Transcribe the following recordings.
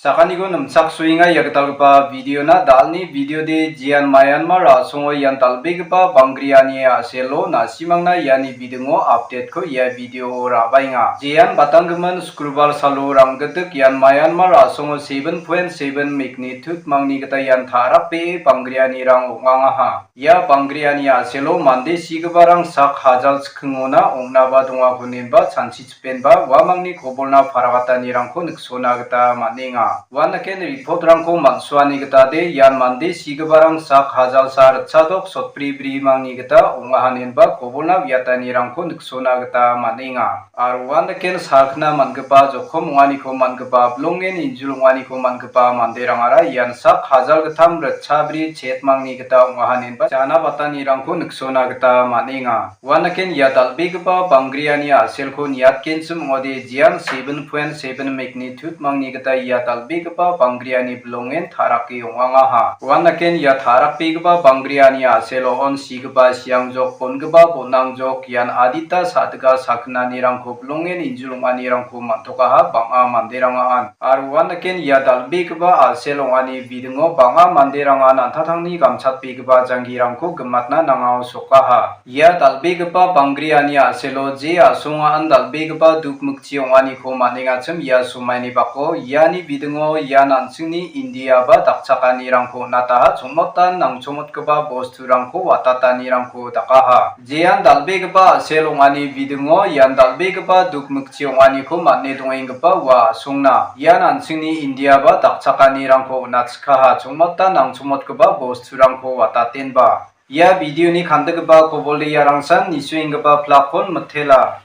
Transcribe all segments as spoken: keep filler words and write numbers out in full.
Sakaniko nimchaksoenga ia gitalgipa video-na. Dalni video-de jian Myanmar a·songo ian dal·begipa banggriani a·selo, na·simangna iani bidingo update-ko ia video-o ra·baenga. Jian batanggimin Sukrubar salo ranggitik ian Myanmar a·songo seven point seven magnitude mangni gita ian ta·rakbee banggrianirang ong·angaha. Ia banggriani a·selo mande sigiparang sak hajal chikkingona ong·naba dongako nemba chanchichipenba uamangni kobolna paragatanirangko niksona gita man·enga. Uandaken report-rangko man·suani gitade ian mande sigiparang sak hajalsa ritchadok sotbri brimangni gita ong·aha nemba kobolna uiatanirangko niksona gita man·enga. Aro uandaken sakna man·gipa, jokom ong·aniko man·gipa, bilongen injil ong·aniko man·gipa manderangara ian sak hajalgittam ritchabri chetmangni gita ong·aha nemba jana batanirangko niksona gita man·enga. Uandaken ia dal·begipa banggriani a·selko niatgenchim ong·ode jian seven point seven magnitude mangni gita ia dal·begipa banggriani bilongen ta·rake ong·angaha. Uandaken ia ta·rakbegipa banggriani a·selo on sigipa siangjok, bongipa bonangjok, ian adita sa·dika sakinanirangko bilongen injil ong·anirangko man·tokaha bang·a manderangan. Aro uandaken ia dal·begipa a·sel ong·ani bidingo bang·a manderangan an·tangtangni gamchatbegipa janggirangko gimatna nangao sokaha. Ia dal·begipa banggriani a·selo je a·songaan dal·begipa dukmikchi ong·aniko man·engachim ia somaini bako iani bidingo ian an·chingni India ba dakchakanirangko on·ataha, chongmotan nangchongmotgipa bosturangko watatanirangko dakaha. Jean dal·begipa a·sel ong·ani bidingo ian dal·begipa dukmikchi ong·aniko man·e dongenggipa ua a·songna. Ian an·chingni India ba dakchakanirangko on·achikaha, chongmotan nangchongmotgipa bosturangko watatenba. Ia video-ni kandikgipa kobolde iarangsan nisuenggipa plak-kon mitela.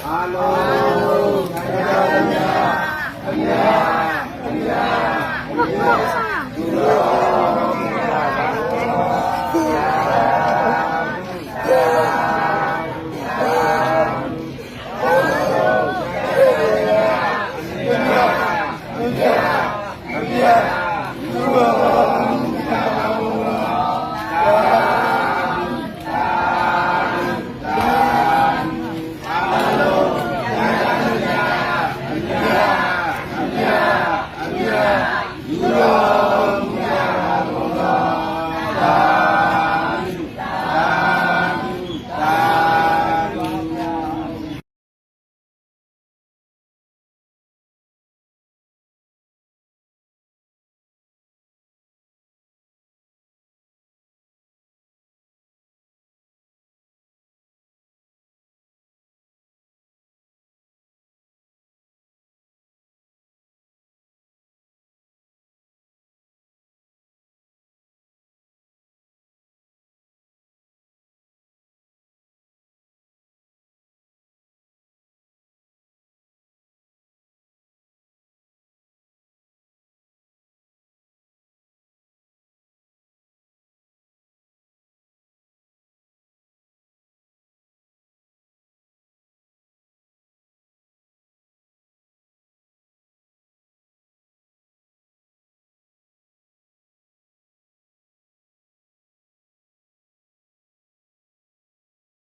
Alo.